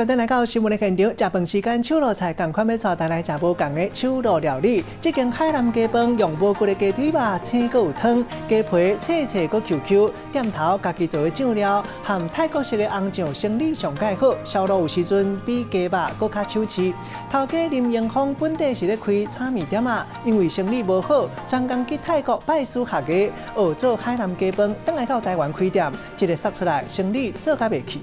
轉來到新聞的現場，食飯時間手路菜仝款欲帶大家來食無仝的手路料理。這間海南雞飯用無骨的雞腿肉青閣有湯，雞皮脆脆閣 Q Q，店頭家己做的醬料，和泰國式的紅醬生理上蓋好，燒鹵有時陣比雞肉閣較手市。頭家林英峰本底是咧開炒麵店仔，因為生理無好，專工去泰國拜師學藝，學做海南雞飯，轉來到台灣開店，這個殺出來生理做甲袂去。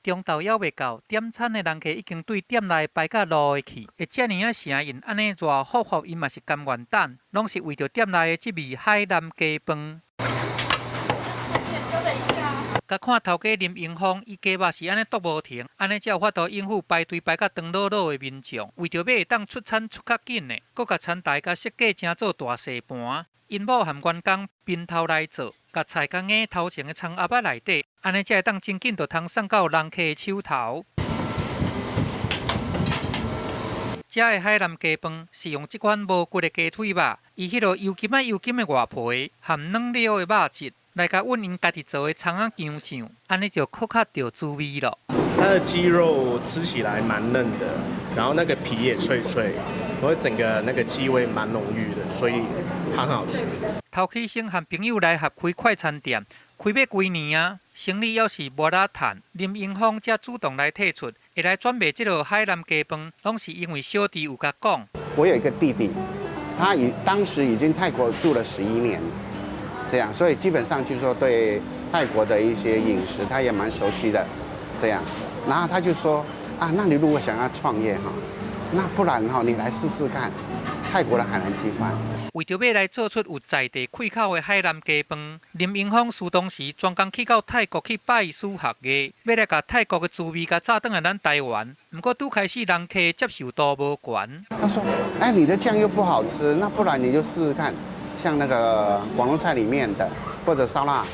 中晝猶未到，點餐的人客已經對店內排甲路會去，會遮爾仔聲音，按呢熱乎乎，𪜶嘛是甘願等，攏是為著店內的這味海南雞飯。共看頭家林英峰，伊雞肉是按呢剁無停，按呢才有法度應付排隊排甲長囉囉的民眾。為著欲會當出餐出較緊的，閣共餐台共設計成做大細盤，𪜶某和員工分頭來做，共菜共挵頭前的蔥盒仔內底，按呢才會當真緊就通送到人客的手頭。遮的海南雞飯是用這款無骨的雞腿肉，伊彼落油金仔油金的外皮和軟溜的肉質，來共阮𪜶家己做的蔥仔薑醬，按呢就閣較著滋味囉。它的雞肉吃起來蠻嫩的，然後那個皮也脆脆，所以整個那個雞味蠻濃郁的，所以很好吃。頭起先和朋友來合開快餐店，開欲幾年啊，生意猶是無啦趁。林英峰才主動來提出，會來轉賣這个海南雞飯，攏是因為小弟有共講。我有一個弟弟，他當時已經泰國住了11年，這樣，所以基本上就是說對泰國的一些飲食，他也蠻熟悉的，這樣。然後他就說啊，那你如果想要創業哈，那不然哈，你來試試看泰國的海南雞飯。為著欲來做出有在地氣口的海南雞飯，林英峰事當時專工去到泰國去拜師學藝，欲來共泰國的滋味共炸轉來咱台灣。毋過拄開始人客接受度無懸。他說：哎，你的醬又不好吃，那不然你就試試看，像那個廣東菜裡面的或者燒臘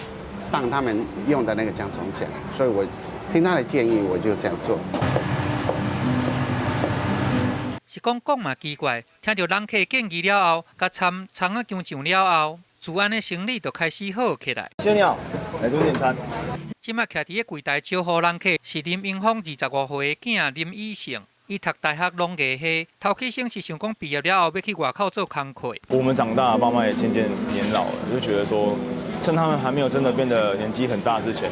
檔他們用的那個薑蔥醬。所以我聽他的建議，我就這樣做。是講講嘛奇怪，聽著人客建議了後，共摻蔥仔薑醬了後，自按呢生理就開始好起來。先生你好，來這邊點餐。這馬徛佇個櫃台招呼人客是林英峰25歲的囝林以勝，伊讀大學農藝系，頭起先是想講畢業了後欲去外口做工課。我們長大，爸媽也漸漸年老了，就覺得說，趁他們還沒有真的變得年紀很大之前，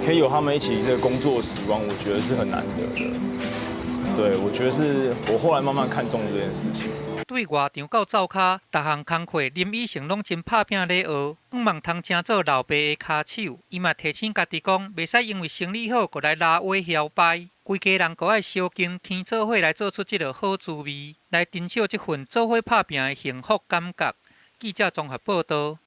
可以有他們一起這個工作時光，我覺得是很難得的。對，我覺得是我後來慢慢看重這件事情。對外場到灶跤，逐項工課林以勝攏真拍拚咧學，向望通成做老爸的跤手。伊嘛提醒家己講，袂使因為生理好，閣來拉歪搖擺。規家人閣愛相共牽做伙來做出這个好滋味，來珍惜這份做伙拍拚的幸福感覺。記者綜合報道。